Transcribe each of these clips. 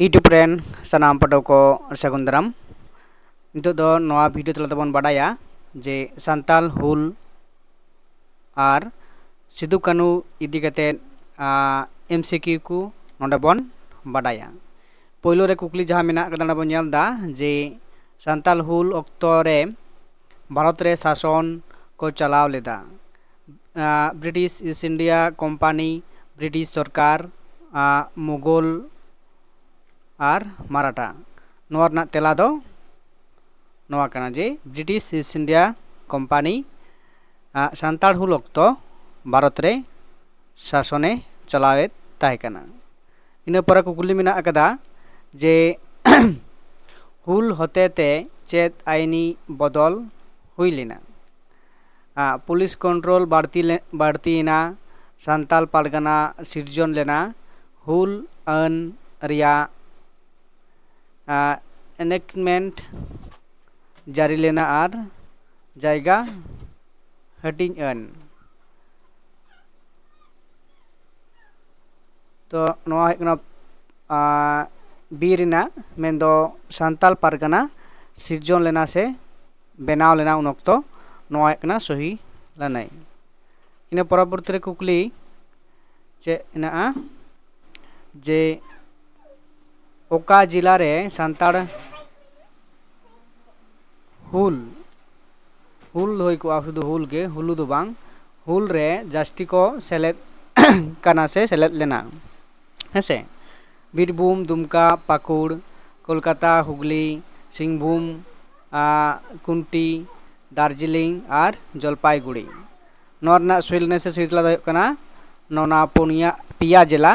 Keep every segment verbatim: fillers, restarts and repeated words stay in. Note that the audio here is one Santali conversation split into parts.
YouTube ᱨᱮᱱ ᱥᱟᱱᱟᱢ ᱯᱟᱹᱴᱷᱩᱣᱟᱹ ᱠᱚ ᱥᱟᱹᱜᱩᱱ ᱫᱟᱨᱟᱢ᱾ ᱱᱤᱛᱚᱜ ᱫᱚ ᱱᱚᱣᱟ ᱵᱷᱤᱰᱤᱭᱳ ᱛᱟᱞᱟ ᱛᱮᱵᱚᱱ ᱵᱟᱰᱟᱭᱟ ᱡᱮ ᱥᱟᱱᱛᱟᱞ ᱦᱩᱞ ᱟᱨ ᱥᱤᱫᱩ ᱠᱟᱹᱱᱦᱩ ᱤᱫᱤ ᱠᱟᱛᱮᱫ ᱮᱢ ᱥᱤ ᱠᱤᱭᱩ ᱠᱚ ᱱᱚᱰᱮ ᱵᱚᱱ ᱵᱟᱰᱟᱭᱟ᱾ ᱯᱳᱭᱞᱳ ᱨᱮ ᱠᱩᱠᱞᱤ ᱡᱟᱦᱟᱸ ᱢᱮᱱᱟᱜ ᱟᱠᱟᱫᱟ, ᱚᱸᱰᱮ ᱵᱚᱱ ᱧᱮᱞ ᱮᱫᱟ ᱡᱮ ᱥᱟᱱᱛᱟᱞ ᱦᱩᱞ ᱚᱠᱛᱚ ᱨᱮ ᱵᱷᱟᱨᱚᱛ ᱨᱮ ᱥᱟᱥᱚᱱ ᱠᱚ ᱪᱟᱞᱟᱣ ᱞᱮᱫᱟ British East India company, British ᱥᱚᱨᱠᱟᱨ, ᱢᱩᱜᱚᱞ ᱟᱨ ᱢᱟᱨᱟᱴᱷᱟ? ᱱᱚᱣᱟ ᱨᱮᱱᱟᱜ ᱛᱮᱞᱟ ᱫᱚ ᱱᱚᱣᱟ ᱠᱟᱱᱟ ᱡᱮ British East India company Santal ᱦᱩᱞ ᱚᱠᱛᱚ ᱵᱷᱟᱨᱚᱛ ᱨᱮ ᱥᱟᱥᱚᱱᱮ ᱪᱟᱞᱟᱣᱮᱫ ᱛᱟᱦᱮᱸ ᱠᱟᱱᱟ᱾ ᱤᱱᱟᱹ ᱯᱚᱨᱮ ᱠᱩᱠᱞᱤ ᱢᱮᱱᱟᱜ ᱟᱠᱟᱫᱟ ᱡᱮ ᱦᱩᱞ ᱦᱚᱛᱮᱛᱮ ᱪᱮᱫ ᱟᱭᱤᱱᱤ ᱵᱚᱫᱚᱞ ᱦᱩᱭ ᱞᱮᱱᱟ? ᱯᱩᱞᱤᱥ ᱠᱚᱱᱴᱨᱳᱞ ᱵᱟᱹᱲᱛᱤ ᱞᱮ- ᱵᱟᱹᱲᱛᱤᱭᱮᱱᱟ, ᱥᱟᱱᱛᱟᱞ ᱯᱟᱨᱜᱟᱱᱟ ᱥᱤᱨᱡᱚᱱ ᱞᱮᱱᱟ, ᱦᱩᱞ ᱟᱹᱱ ᱨᱮᱭᱟᱜ ᱮᱱᱮᱠᱴᱢᱮᱱᱴ ᱡᱟᱹᱨᱤ ᱞᱮᱱᱟ ᱟᱨ ᱡᱟᱭᱜᱟ ᱦᱟᱹᱴᱤᱧ ᱟᱹᱱ᱾ ᱛᱚ ᱱᱚᱣᱟ ᱦᱩᱭᱩᱜ ᱠᱟᱱᱟ ᱵᱤ ᱨᱮᱱᱟᱜ, ᱢᱮᱱᱫᱚ ᱥᱟᱱᱛᱟᱞ ᱯᱟᱨᱜᱟᱱᱟ ᱥᱤᱨᱡᱚᱱ ᱞᱮᱱᱟ ᱥᱮ ᱵᱮᱱᱟᱣ ᱞᱮᱱᱟ ᱩᱱ ᱚᱠᱛᱚ᱾ ᱱᱚᱣᱟ ᱦᱩᱭᱩᱜ ᱠᱟᱱᱟ ᱥᱚᱦᱤ ᱞᱟᱹᱱᱟᱹᱭ᱾ ᱤᱱᱟᱹ ᱯᱚᱨᱚᱵᱚᱨᱛᱤ ᱨᱮ ᱠᱩᱠᱞᱤ ᱪᱮᱫ ᱦᱮᱱᱟᱜᱼᱟ ᱡᱮ ᱚᱠᱟ ᱡᱮᱞᱟ ᱨᱮ ᱥᱟᱱᱛᱟᱲ ᱦᱩᱞ, ᱦᱩᱞ ᱦᱩᱭ ᱠᱚᱜᱼᱟ, ᱥᱩᱫᱷᱩ ᱦᱩᱞ ᱜᱮ, ᱦᱩᱞᱩ ᱫᱚ ᱵᱟᱝ, ᱦᱩᱞ ᱨᱮ ᱡᱟᱹᱥᱛᱤ ᱠᱚ ᱥᱮᱞᱮᱫ ᱠᱟᱱᱟ ᱥᱮ ᱥᱮᱞᱮᱫ ᱞᱮᱱᱟ? ᱦᱮᱸᱥᱮ, ᱵᱤᱨᱵᱷᱩᱢ, ᱫᱩᱢᱠᱟ, ᱯᱟᱹᱠᱩᱲ, ᱠᱳᱞᱠᱟᱛᱟ, ᱦᱩᱜᱽᱞᱤ, ᱥᱤᱝᱵᱷᱩᱢ, ᱠᱩᱱᱴᱤ, ᱫᱟᱨᱡᱤᱞᱤᱝ ᱟᱨ ᱡᱚᱞᱯᱟᱭᱜᱩᱲᱤ᱾ ᱱᱚᱣᱟ ᱨᱮᱱᱟᱜ ᱥᱩᱭᱞᱱᱮᱥ ᱥᱮ ᱥᱩᱭᱛᱞᱟ ᱫᱚ ᱦᱩᱭᱩᱜ ᱠᱟᱱᱟ ᱱᱚᱣᱟ ᱯᱩᱱᱭᱟ ᱯᱮᱭᱟ ᱡᱮᱞᱟ,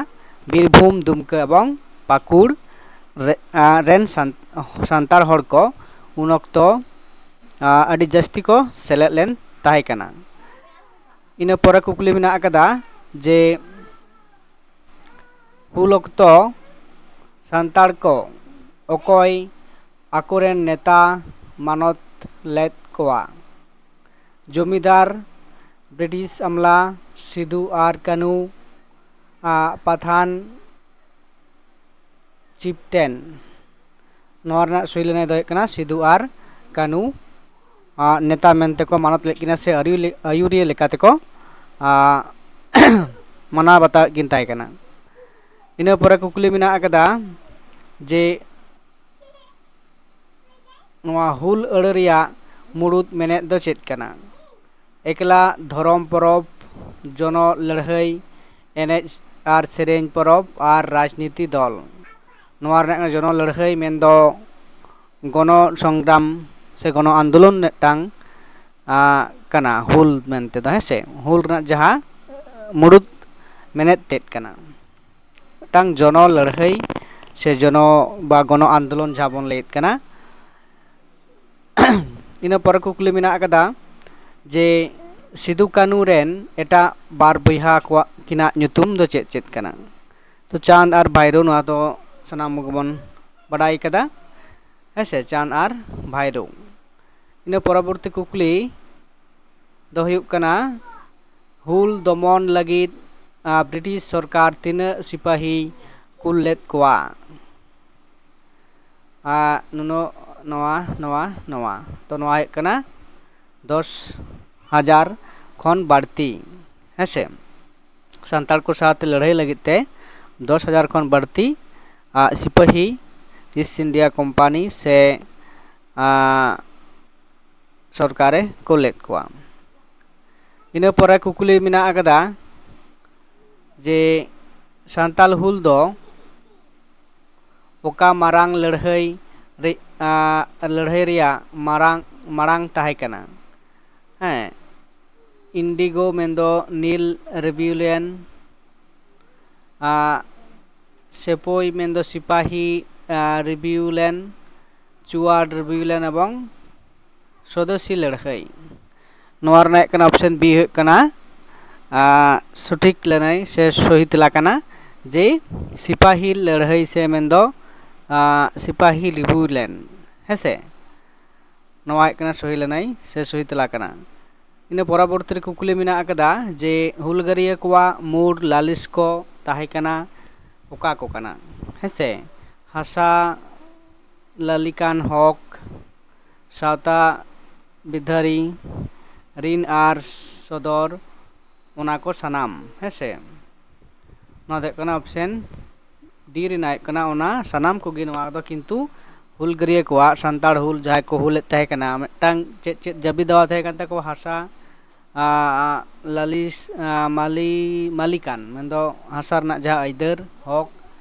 ᱵᱤᱨᱵᱷᱩᱢ, ᱫᱩᱢᱠᱟᱹ ᱮᱵᱚᱝ ᱯᱟᱹᱠᱩᱲ ᱨᱮ- ᱨᱮᱱ ᱥᱟᱱᱛᱟᱲ ᱦᱚᱲ ᱠᱚ ᱩᱱ ᱚᱠᱛᱚ ᱟᱹᱰᱤ ᱡᱟᱹᱥᱛᱤ ᱠᱚ ᱥᱮᱞᱮᱫ ᱞᱮᱱ ᱛᱟᱦᱮᱸ ᱠᱟᱱᱟ᱾ ᱤᱱᱟᱹ ᱯᱚᱨᱮ ᱠᱩᱠᱞᱤ ᱢᱮᱱᱟᱜ ᱟᱠᱟᱫᱟ ᱡᱮ ᱦᱩᱞ ᱚᱠᱛᱚ ᱥᱟᱱᱛᱟᱲ ᱠᱚ ᱚᱠᱚᱭ ᱟᱠᱚᱨᱮᱱ ᱱᱮᱛᱟ ᱢᱟᱱᱚᱛ ᱞᱮᱫ ᱠᱚᱣᱟ? ᱡᱚᱢᱤᱫᱟᱨ, ᱵᱨᱤᱴᱤᱥ ᱟᱢᱞᱟ, ᱥᱤᱫᱩ ᱟᱨ ᱠᱟᱹᱱᱩ ᱟᱜ ᱯᱟᱛᱷᱟᱱ ᱪᱤᱯᱴᱮᱱ᱾ ᱱᱚᱣᱟ ᱨᱮᱱᱟᱜ ᱥᱩᱭ ᱞᱟᱹᱱᱟᱹᱭ ᱫᱚ ᱦᱩᱭᱩᱜ ᱠᱟᱱᱟ ᱥᱤᱫᱩ ᱟᱨ ᱠᱟᱹᱱᱩ ᱟᱜ ᱱᱮᱛᱟ ᱢᱮᱱᱛᱮ ᱠᱚ ᱢᱟᱱᱚᱛ ᱞᱮᱫ ᱠᱤᱱᱟ ᱥᱮ ᱟᱹᱭᱩᱨᱤᱭᱟᱹ ᱞᱮᱠᱟ ᱛᱮᱠᱚ ᱢᱟᱱᱟᱣ ᱵᱟᱛᱟᱣᱮᱫ ᱠᱤᱱ ᱛᱟᱦᱮᱸ ᱠᱟᱱᱟ᱾ ᱤᱱᱟᱹ ᱯᱚᱨᱮ ᱠᱩᱠᱞᱤ ᱢᱮᱱᱟᱜ ᱟᱠᱟᱫᱟ ᱡᱮ ᱱᱚᱣᱟ ᱦᱩᱞ ᱟᱹᱲᱟᱹ ᱨᱮᱭᱟᱜ ᱢᱩᱲᱩᱫ ᱢᱮᱱᱮᱛ ᱫᱚ ᱪᱮᱫ ᱠᱟᱱᱟ? ᱮᱠᱞᱟ ᱫᱷᱚᱨᱚᱢ ᱯᱚᱨᱚᱵᱽ, ᱡᱚᱱᱚ ᱞᱟᱹᱲᱦᱟᱹᱭ, ᱮᱱᱮᱡ ᱟᱨ ᱥᱮᱨᱮᱧ ᱯᱚᱨᱚᱵᱽ ᱟᱨ ᱨᱟᱡᱽᱱᱤᱛᱤ ᱫᱚᱞ᱾ ᱱᱚᱣᱟ ᱨᱮᱱᱟᱜ ᱡᱚᱱᱚ ᱞᱟᱹᱲᱦᱟᱹᱭ ᱢᱮᱱᱫᱚ ᱜᱚᱱᱚ ᱥᱚᱝᱜᱨᱟᱢ ᱥᱮ ᱜᱚᱱᱚ ᱟᱱᱫᱳᱞᱚᱱ ᱢᱤᱫᱴᱟᱝ ᱠᱟᱱᱟ ᱦᱩᱞ ᱢᱮᱱᱛᱮ ᱫᱚ, ᱦᱮᱸ ᱥᱮ? ᱦᱩᱞ ᱨᱮᱱᱟᱜ ᱡᱟᱦᱟᱸ ᱢᱩᱲᱩᱫ ᱢᱮᱱᱮᱛ ᱛᱮᱫ ᱠᱟᱱᱟ, ᱢᱤᱫᱴᱟᱝ ᱡᱚᱱᱚ ᱞᱟᱹᱲᱦᱟᱹᱭ ᱥᱮ ᱡᱚᱱᱚ ᱵᱟ ᱜᱚᱱᱚ ᱟᱱᱫᱳᱞᱚᱱ ᱡᱟᱦᱟᱸ ᱵᱚᱱ ᱞᱟᱹᱭᱮᱫ ᱠᱟᱱᱟ᱾ ᱤᱱᱟᱹ ᱯᱚᱨᱮ ᱠᱩᱠᱞᱤ ᱢᱮᱱᱟᱜ ᱟᱠᱟᱫᱟ ᱡᱮ ᱥᱤᱫᱩ ᱠᱟᱹᱱᱩ ᱨᱮᱱ ᱮᱴᱟᱜ ᱵᱟᱨ ᱵᱚᱭᱦᱟ ᱠᱚᱣᱟᱜ ᱠᱤᱱᱟᱜ ᱧᱩᱛᱩᱢ ᱫᱚ ᱪᱮᱫ ᱪᱮᱫ ᱠᱟᱱᱟ? ᱛᱚ ᱪᱟᱸᱫᱽ ᱟᱨ ᱵᱷᱟᱭᱨᱳ, ᱱᱚᱣᱟ ᱫᱚ ᱥᱟᱱᱟᱢ ᱜᱮᱵᱚᱱ ᱵᱟᱰᱟᱭ ᱠᱟᱫᱟ, ᱦᱮᱸ ᱥᱮ? ᱪᱟᱸᱫᱽ ᱟᱨ ᱵᱷᱟᱭᱨᱳ᱾ ᱤᱱᱟᱹ ᱯᱚᱨᱚᱵᱚᱨᱛᱤ ᱠᱩᱠᱞᱤ ᱫᱚ ᱦᱩᱭᱩᱜ ᱠᱟᱱᱟ, ᱦᱩᱞ ᱫᱚᱢᱚᱱ ᱞᱟᱹᱜᱤᱫ ᱵᱨᱤᱴᱤᱥ ᱥᱚᱨᱠᱟᱨ ᱛᱤᱱᱟᱹᱜ ᱥᱤᱯᱟᱹᱦᱤ ᱠᱩᱞ ᱞᱮᱫ ᱠᱚᱣᱟ? ᱱᱩᱱᱟᱹᱜ, ᱱᱚᱣᱟ, ᱱᱚᱣᱟ, ᱱᱚᱣᱟ᱾ ᱛᱚ ᱱᱚᱣᱟ ᱦᱩᱭᱩᱜ ᱠᱟᱱᱟ ᱫᱚᱥ ᱦᱟᱡᱟᱨ ᱠᱷᱚᱱ ᱵᱟᱹᱲᱛᱤ, ᱦᱮᱸ ᱥᱮ? ᱥᱟᱱᱛᱟᱲ ᱠᱚ ᱥᱟᱶᱛᱮ ᱞᱟᱹᱲᱦᱟᱹᱭ ᱞᱟᱹᱜᱤᱫ ᱛᱮ ᱫᱚᱥ ᱦᱟᱡᱟᱨ ᱠᱷᱚᱱ ᱵᱟᱹᱲᱛᱤ ᱥᱤᱯᱟᱹᱦᱤ ᱤᱥᱴ ᱤᱱᱰᱤᱭᱟ ᱠᱳᱢᱯᱟᱱᱤ ᱥᱮ ᱥᱚᱨᱠᱟᱨᱮ ᱠᱩᱞ ᱞᱮᱫ ᱠᱚᱣᱟ᱾ ᱤᱱᱟᱹ ᱯᱚᱨᱮ ᱠᱩᱠᱞᱤ ᱢᱮᱱᱟᱜ ᱟᱠᱟᱫᱟ ᱡᱮ ᱥᱟᱱᱛᱟᱞ ᱦᱩᱞ ᱫᱚ ᱚᱠᱟ ᱢᱟᱨᱟᱝ ᱞᱟᱹᱲᱦᱟᱹᱭ ᱨᱮ-, ᱟᱸ, ᱞᱟᱹᱲᱦᱟᱹᱭ ᱨᱮᱭᱟᱜ ᱢᱟᱨᱟᱝ, ᱢᱟᱲᱟᱝ ᱛᱟᱦᱮᱸ ᱠᱟᱱᱟ? ᱦᱮᱸ, ᱤᱱᱰᱤᱜᱳ ᱢᱮᱱᱫᱚ ᱱᱤᱞ ᱨᱮᱵᱤᱭᱩᱞᱤᱭᱟᱱ, ᱟᱸ, ᱥᱮᱯᱳᱭ ᱢᱮᱱᱫᱚ ᱥᱤᱯᱟᱦᱤ, ᱟᱸ, ᱨᱮᱵᱤᱭᱩᱞᱤᱭᱟᱱ, ᱪᱩᱣᱟᱰ ᱨᱮᱵᱤᱭᱩᱞᱤᱭᱟᱱ ᱮᱵᱚᱝ ᱥᱚᱫᱮᱥᱤ ᱞᱟᱹᱲᱦᱟᱹᱭ᱾ ᱱᱚᱣᱟ ᱨᱮᱱᱟᱜ ᱦᱩᱭᱩᱜ ᱠᱟᱱᱟ option B ᱦᱩᱭᱩᱜ ᱠᱟᱱᱟ, ᱟᱸ, ᱥᱚᱴᱷᱤᱠ ᱞᱟᱹᱱᱟᱹᱭ ᱥᱮ ᱥᱚᱦᱤ ᱛᱮᱞᱟ ᱠᱟᱱᱟ ᱡᱮ ᱥᱤᱯᱟᱦᱤ ᱞᱟᱹᱲᱦᱟᱹᱭ ᱥᱮ ᱢᱮᱱᱫᱚ, ᱟᱸ, ᱥᱤᱯᱟᱦᱤ ᱨᱮᱵᱤᱭᱩᱞᱤᱭᱟᱱ, ᱦᱮᱸ ᱥᱮ? ᱱᱚᱣᱟ ᱦᱩᱭᱩᱜ ᱠᱟᱱᱟ ᱥᱚᱦᱤ ᱞᱟᱹᱱᱟᱹᱭ ᱥᱮ ᱥᱚᱦᱤ ᱛᱮᱞᱟ ᱠᱟᱱᱟ᱾ ᱤᱱᱟᱹ ᱯᱚᱨᱚᱵᱚᱨᱛᱤ ᱨᱮ ᱠᱩᱠᱞᱤ ᱢᱮᱱᱟᱜ ᱟᱠᱟᱫᱟ ᱡᱮ ᱦᱩᱞᱜᱟᱹᱨᱤᱭᱟᱹ ᱠᱚᱣᱟᱜ ᱢᱩᱲ ᱞᱟᱹᱞᱤᱥ ᱠᱚ ᱛᱟᱦᱮᱸ ᱠᱟᱱᱟ ᱚᱠᱟ ᱠᱚ ᱠᱟᱱᱟ? ᱦᱮᱸ ᱥᱮ? ᱦᱟᱥᱟ ᱞᱟᱹᱞᱤᱠᱟᱱ ᱦᱚᱠ, ᱥᱟᱶᱛᱟ ᱵᱤᱫᱷᱟᱹᱨᱤ, ᱨᱤᱱ ᱟᱨ ᱥᱚᱫᱚᱨ, ᱚᱱᱟ ᱠᱚ ᱥᱟᱱᱟᱢ, ᱦᱮᱸ ᱥᱮ᱾ ᱱᱚᱣᱟ ᱫᱚ ᱦᱩᱭᱩᱜ ᱠᱟᱱᱟ option D ᱨᱮᱱᱟᱜ ᱦᱩᱭᱩᱜ ᱠᱟᱱᱟ ᱚᱱᱟ ᱥᱟᱱᱟᱢ ᱠᱚᱜᱮ᱾ ᱱᱚᱣᱟ ᱫᱚ ᱠᱤᱱᱛᱩ ᱦᱩᱞᱜᱟᱹᱨᱭᱟᱹ ᱠᱚᱣᱟᱜ, ᱥᱟᱱᱛᱟᱲ ᱦᱩᱞ ᱡᱟᱦᱟᱸᱭ ᱠᱚ ᱦᱩᱞᱮᱫ ᱛᱟᱦᱮᱸ ᱠᱟᱱᱟ, ᱢᱤᱫᱴᱟᱝ ᱪᱮᱫ ᱪᱮᱫ ᱫᱟᱹᱵᱤ ᱫᱟᱣᱟ ᱛᱟᱦᱮᱸ ᱠᱟᱱ ᱛᱟᱠᱚᱣᱟ? ᱦᱟᱥᱟ, ᱟ, ᱞᱟᱹᱞᱤᱥ, ᱟ, ᱢᱟᱞᱤ, ᱢᱟᱹᱞᱤᱠᱟᱱ, ᱢᱮᱱᱫᱚ ᱦᱟᱥᱟ ᱨᱮᱱᱟᱜ ᱡᱟᱦᱟᱸ ᱟᱹᱭᱫᱟᱹᱨ, ᱦᱚᱠ,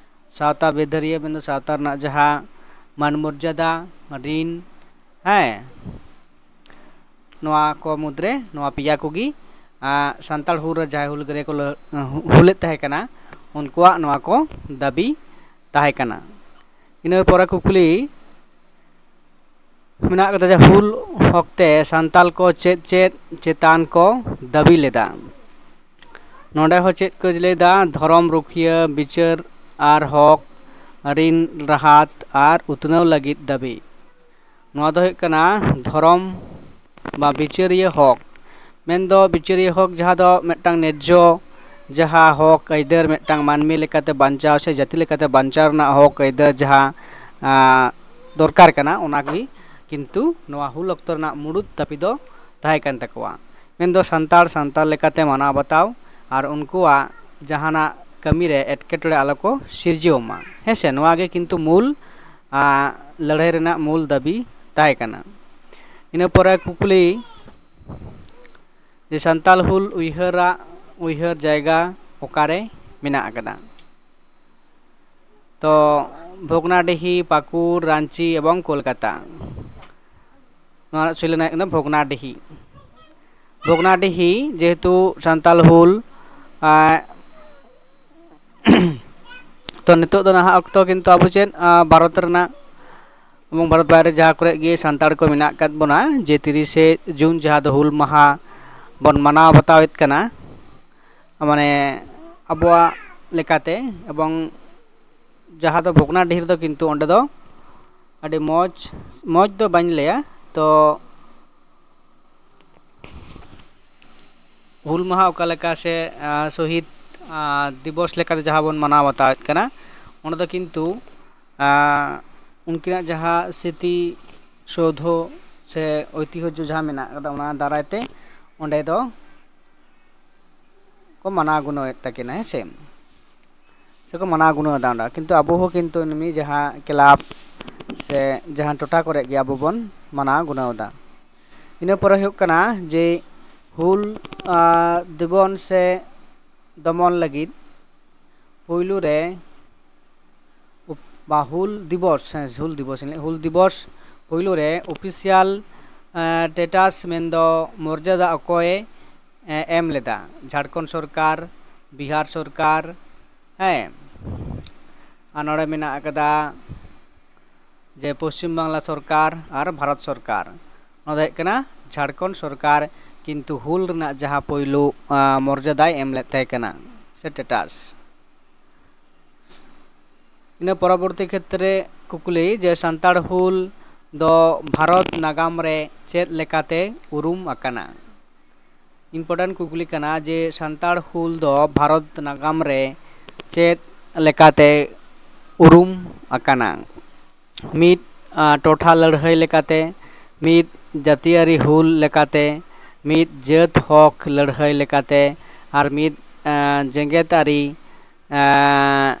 ᱥᱟᱶᱛᱟ ᱵᱤᱫᱷᱟᱹᱨᱤᱭᱟᱹ, ᱢᱮᱱᱫᱚ ᱥᱟᱶᱛᱟ ᱨᱮᱱᱟᱜ ᱡᱟᱦᱟᱸ ᱢᱟᱹᱱ ᱢᱚᱨᱡᱟᱫᱟ, ᱨᱤᱱ, ᱦᱮᱸ, ᱱᱚᱣᱟ ᱠᱚ ᱢᱩᱫᱽᱨᱮ ᱱᱚᱣᱟ ᱯᱮᱭᱟ ᱠᱚᱜᱮ, ᱟ, ᱥᱟᱱᱛᱟᱲ ᱦᱩᱞ ᱨᱮ ᱡᱟᱦᱟᱸᱭ ᱦᱩᱞᱜᱟᱹᱨᱭᱟᱹ ᱠᱚ ᱞᱟᱹ-, ᱦᱩᱞᱮᱫ ᱛᱟᱦᱮᱸ ᱠᱟᱱᱟ, ᱩᱱᱠᱩᱣᱟᱜ ᱱᱚᱣᱟ ᱠᱚ ᱫᱟᱹᱵᱤ ᱛᱟᱦᱮᱸ ᱠᱟᱱᱟ᱾ ᱤᱱᱟᱹ ᱯᱚᱨᱮ ᱠᱩᱠᱞᱤ ᱢᱮᱱᱟᱜ ᱠᱟᱫᱟ ᱡᱮ ᱦᱩᱞ ᱚᱠᱛᱮ ᱥᱟᱱᱛᱟᱲ ᱠᱚ ᱪᱮᱫ ᱪᱮᱫ ᱪᱮᱛᱟᱱ ᱠᱚ ᱫᱟᱹᱵᱤ ᱞᱮᱫᱟ? ᱱᱚᱰᱮ ᱦᱚᱸ ᱪᱮᱫ ᱠᱚ ᱞᱟᱹᱭᱫᱟ? ᱫᱷᱚᱨᱚᱢ ᱨᱩᱠᱷᱤᱭᱟᱹ, ᱵᱤᱪᱟᱹᱨ ᱟᱨ ᱦᱚᱠ, ᱨᱤᱱ ᱨᱟᱦᱟᱛ ᱟᱨ ᱩᱛᱱᱟᱹᱣ ᱞᱟᱹᱜᱤᱫ ᱫᱟᱹᱵᱤ᱾ ᱱᱚᱣᱟ ᱫᱚ ᱦᱩᱭᱩᱜ ᱠᱟᱱᱟ ᱫᱷᱚᱨᱚᱢ ᱵᱟ ᱵᱤᱪᱟᱹᱨᱤᱭᱟᱹ ᱦᱚᱠ᱾ ᱢᱮᱱᱫᱚ ᱵᱤᱪᱟᱹᱨᱤᱭᱟᱹ ᱦᱚᱠ ᱡᱟᱦᱟᱸ ᱫᱚ ᱢᱤᱫᱴᱟᱝ ᱱᱮᱡᱽᱡᱚ, ᱡᱟᱦᱟᱸ ᱦᱚᱠ ᱟᱹᱭᱫᱟᱹᱨ ᱢᱤᱫᱴᱟᱝ ᱢᱟᱹᱱᱢᱤ ᱞᱮᱠᱟᱛᱮ ᱵᱟᱧᱪᱟᱣ ᱥᱮ ᱡᱟᱹᱛᱤ ᱞᱮᱠᱟᱛᱮ ᱵᱟᱧᱪᱟᱣ ᱨᱮᱱᱟᱜ ᱦᱚᱠ ᱟᱹᱭᱫᱟᱹᱨ ᱡᱟᱦᱟᱸ, ᱟ, ᱫᱚᱨᱠᱟᱨ ᱠᱟᱱᱟ, ᱚᱱᱟᱜᱮ ᱠᱤᱱᱛᱩ ᱱᱚᱣᱟ ᱦᱩᱞ ᱚᱠᱛᱚ ᱨᱮᱱᱟᱜ ᱢᱩᱲᱩᱫ ᱫᱟᱹᱵᱤ ᱫᱚ ᱛᱟᱦᱮᱸ ᱠᱟᱱ ᱛᱟᱠᱚᱣᱟ᱾ ᱢᱮᱱᱫᱚ ᱥᱟᱱᱛᱟᱲ ᱥᱟᱱᱛᱟᱲ ᱞᱮᱠᱟᱛᱮ ᱢᱟᱱᱟᱣ ᱵᱟᱛᱟᱣ ᱟᱨ ᱩᱱᱠᱩᱣᱟᱜ ᱡᱟᱦᱟᱱᱟᱜ ᱠᱟᱹᱢᱤᱨᱮ ᱮᱴᱠᱮᱴᱚᱬᱮ ᱟᱞᱚ ᱠᱚ ᱥᱤᱨᱡᱟᱹᱣ ᱢᱟ, ᱦᱮᱸ ᱥᱮ, ᱱᱚᱣᱟ ᱜᱮ ᱠᱤᱱᱛᱩ ᱢᱩᱞ, ᱟ, ᱞᱟᱹᱲᱦᱟᱹᱭ ᱨᱮᱱᱟᱜ ᱢᱩᱞ ᱫᱟᱹᱵᱤ ᱛᱟᱦᱮᱸ ᱠᱟᱱᱟ᱾ ᱤᱱᱟᱹ ᱯᱚᱨᱮ ᱠᱩᱠᱞᱤ ᱡᱮ ᱥᱟᱱᱛᱟᱲ ᱦᱩᱞ ᱩᱭᱦᱟᱹᱨᱟᱜ ᱩᱭᱦᱟᱹᱨ ᱡᱟᱭᱜᱟ ᱚᱠᱟᱨᱮ ᱢᱮᱱᱟᱜ ᱟᱠᱟᱫᱟ? ᱛᱚ ᱵᱷᱚᱜᱽᱱᱟᱰᱤᱦᱤ, ᱯᱟᱹᱠᱩᱲ, ᱨᱟᱺᱪᱤ ᱮᱵᱚᱝ ᱠᱳᱞᱠᱟᱛᱟ᱾ ᱱᱚᱣᱟ ᱨᱮᱱᱟᱜ ᱥᱩᱭᱞᱟᱹ ᱦᱩᱭᱩᱜ ᱠᱟᱱᱟ ᱵᱷᱚᱜᱽᱱᱟᱰᱤᱦᱤ᱾ ᱵᱷᱚᱜᱽᱱᱟᱰᱤᱦᱤ ᱡᱮᱦᱮᱛᱩ ᱥᱟᱱᱛᱟᱲ ᱦᱩᱞ, ᱟᱸ, ᱛᱚ ᱱᱤᱛᱚᱜ ᱫᱚ ᱱᱟᱦᱟᱜ ᱚᱠᱛᱚ ᱠᱤᱱᱛᱩ ᱟᱵᱚ ᱪᱮᱫ, ᱟᱸ, ᱵᱷᱟᱨᱚᱛ ᱨᱮᱱᱟᱜ ᱮᱵᱚᱝ ᱵᱷᱟᱨᱚᱛ ᱵᱟᱭᱨᱮ ᱡᱟᱦᱟᱸ ᱠᱚᱨᱮ ᱜᱮ ᱥᱟᱱᱛᱟᱲ ᱠᱚ ᱢᱮᱱᱟᱜ ᱟᱠᱟᱫ ᱵᱚᱱᱟ, ᱡᱮ ᱛᱤᱨᱤᱥᱮ ᱡᱩᱱ ᱡᱟᱦᱟᱸ ᱫᱚ ᱦᱩᱞ ᱢᱟᱦᱟ ᱵᱚᱱ ᱢᱟᱱᱟᱣ ᱵᱟᱛᱟᱣᱮᱫ ᱠᱟᱱᱟ, ᱢᱟᱱᱮ ᱟᱵᱚᱣᱟᱜ ᱞᱮᱠᱟᱛᱮ, ᱮᱵᱚᱝ ᱡᱟᱦᱟᱸ ᱫᱚ ᱵᱷᱚᱜᱽᱱᱟᱰᱤᱦᱤ ᱨᱮᱫᱚ ᱠᱤᱱᱛᱩ ᱚᱸᱰᱮ ᱫᱚ ᱟᱹᱰᱤ ᱢᱚᱡᱽ, ᱢᱚᱡᱽ ᱫᱚ ᱵᱟᱹᱧ ᱞᱟᱹᱭᱟ, ᱛᱚ ᱦᱩᱞ ᱢᱟᱦᱟ ᱚᱠᱟ ᱞᱮᱠᱟ ᱥᱮ, ᱟ, ᱥᱚᱦᱤᱫ, ᱟ, ᱫᱤᱵᱚᱥ ᱞᱮᱠᱟᱛᱮ ᱡᱟᱦᱟᱸ ᱵᱚᱱ ᱢᱟᱱᱟᱣ ᱵᱟᱛᱟᱣᱮᱫ ᱠᱟᱱᱟ, ᱚᱸᱰᱮ ᱫᱚ ᱠᱤᱱᱛᱩ, ᱟᱨ ᱩᱱᱠᱤᱱᱟᱜ ᱡᱟᱦᱟᱸ ᱥᱨᱤᱛᱤ ᱥᱳᱫᱷᱚ ᱥᱮ ᱳᱭᱛᱤᱦᱚᱡᱽᱡᱚ ᱡᱟᱦᱟᱸ ᱢᱮᱱᱟᱜ ᱟᱠᱟᱫᱟ, ᱚᱱᱟ ᱫᱟᱨᱟᱭ ᱛᱮ ᱚᱸᱰᱮ ᱫᱚ ᱠᱚ ᱢᱟᱱᱟᱣ ᱜᱩᱱᱟᱹᱣᱮᱫ ᱛᱟᱹᱠᱤᱱᱟ, ᱦᱮᱸ ᱥᱮ, ᱥᱮᱠᱚ ᱢᱟᱱᱟᱣ ᱜᱩᱱᱟᱹᱣ ᱮᱫᱟ ᱚᱸᱰᱮ᱾ ᱠᱤᱱᱛᱩ ᱟᱵᱚ ᱦᱚᱸ ᱠᱤᱱᱛᱩ ᱮᱢᱱᱤ ᱡᱟᱦᱟᱸ ᱠᱞᱟᱵᱽ ᱥᱮ ᱡᱟᱦᱟᱸ ᱴᱚᱴᱷᱟ ᱠᱚᱨᱮ ᱜᱮ ᱟᱵᱚ ᱵᱚᱱ ᱢᱟᱱᱟᱣ ᱜᱩᱱᱟᱹᱣ ᱮᱫᱟ᱾ ᱤᱱᱟᱹ ᱯᱚᱨᱮ ᱦᱩᱭᱩᱜ ᱠᱟᱱᱟ ᱡᱮ ᱦᱩᱞ, ᱟᱨ, ᱫᱤᱵᱚᱱ ᱥᱮ ᱫᱚᱢᱚᱱ ᱞᱟᱹᱜᱤᱫ ᱯᱩᱭᱞᱩ ᱨᱮ ᱩᱯ-, ᱵᱟ ᱦᱩᱞ ᱫᱤᱵᱚᱥ, ᱦᱮᱸ, ᱦᱩᱞ ᱫᱤᱵᱚᱥ, ᱦᱩᱞ ᱫᱤᱵᱚᱥ ᱯᱩᱭᱞᱩ ᱨᱮ ᱚᱯᱷᱤᱥᱤᱭᱟᱞ, ᱮᱸ, ᱴᱮᱴᱟᱥ ᱢᱮᱱᱫᱚ ᱢᱚᱨᱡᱟᱫᱟ ᱚᱠᱚᱭᱮ, ᱮᱸ, ᱮᱢ ᱞᱮᱫᱟ? ᱡᱷᱟᱲᱠᱷᱚᱸᱰ ᱥᱚᱨᱠᱟᱨ, ᱵᱤᱦᱟᱨ ᱥᱚᱨᱠᱟᱨ, ᱦᱮᱸ, ᱟᱨ ᱱᱚᱰᱮ ᱢᱮᱱᱟᱜ ᱟᱠᱟᱫᱟ ᱡᱮ ᱯᱚᱥᱪᱤᱢ ᱵᱟᱝᱞᱟ ᱥᱚᱨᱠᱟᱨ ᱟᱨ ᱵᱷᱟᱨᱚᱛ ᱥᱚᱨᱠᱟᱨ᱾ ᱱᱚᱣᱟ ᱫᱚ ᱦᱩᱭᱩᱜ ᱠᱟᱱᱟ ᱡᱷᱟᱲᱠᱷᱚᱸᱰ ᱥᱚᱨᱠᱟᱨ ᱠᱤᱱᱛᱩ ᱦᱩᱞ ᱨᱮᱱᱟᱜ ᱡᱟᱦᱟᱸ ᱯᱳᱭᱞᱳ, ᱟᱸ, ᱢᱚᱨᱡᱟᱫᱟᱭ ᱮᱢ ᱞᱮᱫ ᱛᱟᱦᱮᱸ ᱠᱟᱱᱟ ᱥᱮ ᱴᱮᱴᱟᱥ᱾ ᱤᱱᱟᱹ ᱯᱚᱨᱚᱵᱚᱨᱛᱤ ᱠᱷᱮᱛᱨᱮ ᱠᱩᱠᱞᱤ ᱡᱮ ᱥᱟᱱᱛᱟᱲ ᱦᱩᱞ ᱫᱚ ᱵᱷᱟᱨᱚᱛ ᱱᱟᱜᱟᱢ ᱨᱮ ᱪᱮᱫ ᱞᱮᱠᱟᱛᱮ ᱩᱨᱩᱢ ᱟᱠᱟᱱᱟ? ᱤᱢᱯᱚᱨᱴᱮᱱᱴ ᱠᱩᱠᱞᱤ ᱠᱟᱱᱟ ᱡᱮ ᱥᱟᱱᱛᱟᱲ ᱦᱩᱞ ᱫᱚ ᱵᱷᱟᱨᱚᱛ ᱱᱟᱜᱟᱢ ᱨᱮ ᱪᱮᱫ ᱞᱮᱠᱟᱛᱮ ᱩᱨᱩᱢ ᱟᱠᱟᱱᱟ? ᱢᱤᱫ, ᱟᱸ, ᱴᱚᱴᱷᱟ ᱞᱟᱹᱲᱦᱟᱹᱭ ᱞᱮᱠᱟᱛᱮ, ᱢᱤᱫ, ᱡᱟᱹᱛᱤᱭᱟᱹᱨᱤ ᱦᱩᱞ ᱞᱮᱠᱟᱛᱮ, ᱢᱤᱫ, ᱡᱟᱹᱛ ᱦᱚᱠ ᱞᱟᱹᱲᱦᱟᱹᱭ ᱞᱮᱠᱟᱛᱮ, ᱟᱨ ᱢᱤᱫ, ᱟᱸ, ᱡᱮᱜᱮᱛᱟᱹᱨᱤ, ᱟᱸ,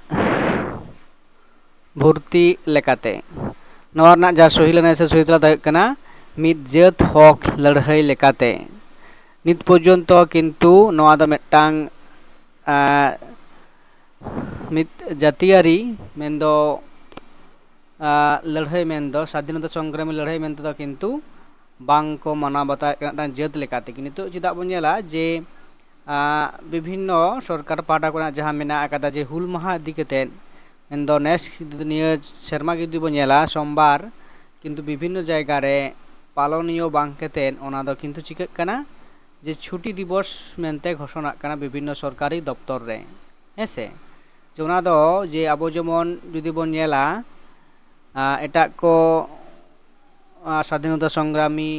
ᱵᱷᱩᱨᱛᱤ ᱞᱮᱠᱟᱛᱮ᱾ ᱱᱚᱣᱟ ᱨᱮᱱᱟᱜ ᱡᱟᱦᱟᱸ ᱥᱚᱦᱤ ᱞᱮᱱᱟ ᱥᱮ ᱥᱚᱦᱤ ᱛᱮᱞᱟ ᱫᱚ ᱦᱩᱭᱩᱜ ᱠᱟᱱᱟ ᱢᱤᱫ ᱡᱟᱹᱛ ᱦᱚᱠ ᱞᱟᱹᱲᱦᱟᱹᱭ ᱞᱮᱠᱟᱛᱮ᱾ ᱱᱤᱛ ᱯᱚᱨᱡᱚᱱᱛᱚ ᱠᱤᱱᱛᱩ ᱱᱚᱣᱟ ᱫᱚ ᱢᱤᱫᱴᱟᱝ, ᱟᱸ, ᱢᱤᱫ ᱡᱟᱹᱛᱤᱭᱟᱹᱨᱤ ᱢᱮᱱᱫᱚ, ᱟᱸ, ᱞᱟᱹᱲᱦᱟᱹᱭ ᱢᱮᱱᱫᱚ ᱥᱟᱫᱷᱤᱱᱚᱛᱟ ᱥᱚᱝᱜᱨᱟᱢᱤ ᱞᱟᱹᱲᱦᱟᱹᱭ ᱢᱮᱱᱛᱮ ᱫᱚ ᱠᱤᱱᱛᱩ ᱵᱟᱝ ᱠᱚ ᱢᱟᱱᱟᱣ ᱵᱟᱛᱟᱣᱮᱫ ᱠᱟᱱᱟ ᱢᱤᱫᱴᱟᱝ ᱡᱟᱹᱛ ᱞᱮᱠᱟᱛᱮ᱾ ᱱᱤᱛᱚᱜ ᱪᱮᱫᱟᱜ ᱵᱚᱱ ᱧᱮᱞᱟ ᱡᱮ, ᱟᱸ, ᱵᱤᱵᱷᱤᱱᱱᱚ ᱥᱚᱨᱠᱟᱨ ᱯᱟᱦᱴᱟ ᱠᱷᱚᱱᱟᱜ ᱡᱟᱦᱟᱸ ᱢᱮᱱᱟᱜ ᱟᱠᱟᱫᱟ ᱡᱮ ᱦᱩᱞ ᱢᱟᱦᱟ ᱤᱫᱤ ᱠᱟᱛᱮᱫ, ᱢᱮᱱᱫᱚ ᱱᱮᱥ ᱱᱤᱭᱟᱹ ᱥᱮᱨᱢᱟ ᱜᱮ ᱡᱩᱫᱤ ᱵᱚᱱ ᱧᱮᱞᱟ ᱥᱳᱢᱵᱟᱨ, ᱠᱤᱱᱛᱩ ᱵᱤᱵᱷᱤᱱᱱᱚ ᱡᱟᱭᱜᱟ ᱨᱮ ᱯᱟᱞᱚᱱᱤᱭᱚ ᱵᱟᱝ ᱠᱟᱛᱮᱫ ᱚᱱᱟ ᱫᱚ ᱠᱤᱱᱛᱩ ᱪᱤᱠᱟᱹᱜ ᱠᱟᱱᱟ ᱡᱮ ᱪᱷᱩᱴᱤ ᱫᱤᱵᱚᱥ ᱢᱮᱱᱛᱮ ᱜᱷᱳᱥᱚᱱᱟᱜ ᱠᱟᱱᱟ ᱵᱤᱵᱷᱤᱱᱱᱚ ᱥᱚᱨᱠᱟᱨᱤ ᱫᱚᱯᱛᱚᱨ ᱨᱮ, ᱦᱮᱸ ᱥᱮ᱾ ᱡᱮ ᱚᱱᱟ ᱫᱚ ᱡᱮ ᱟᱵᱚ ᱡᱮᱢᱚᱱ ᱡᱩᱫᱤ ᱵᱚᱱ ᱧᱮᱞᱟ, ᱟᱸ, ᱮᱴᱟᱜ ᱠᱚ, ᱟᱸ, ᱥᱟᱫᱷᱤᱱᱚᱛᱟ ᱥᱚᱝᱜᱨᱟᱢᱤ